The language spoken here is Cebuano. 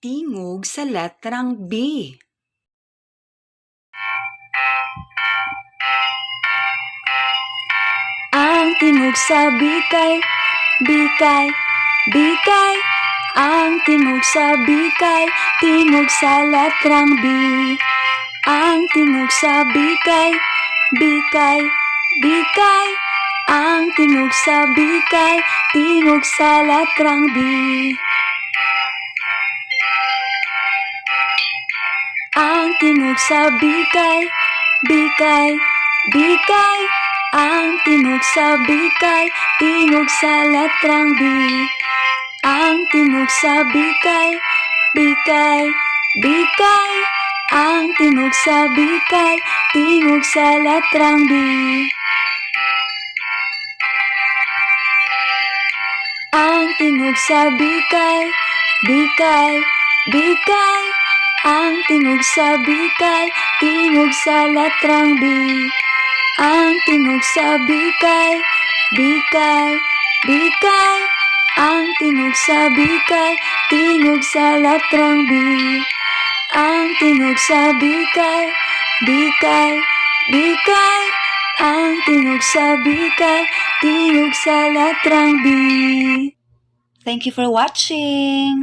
Tingog sa letrang B. Ang tingog sa bikay, bikay, bikay. Ang tingog sa bikay, tingog sa letrang B. Ang tingog sa bikay, bikay, bikay. Ang tingog sa bikay, tingog sa letrang B. Ang tingog sa bikay, bikay, bikay. Ang tingog sa bikay, tingog sa letrang B. Ang tingog sa bikay, bikay, bikay. Ang tingog sa bikay, tingog sa letrang B. Ang tingog sa bikay, bikay, bikay. Ang tingog sa bikay, tingog sa letrang B. Ang tingog sa bikay, bikay, bikay. Ang tingog sa bikay, tingog sa letrang B. Ang tingog sa bikay, bikay, bikay. Ang tingog sa bikay, tingog sa letrang B. Thank you for watching!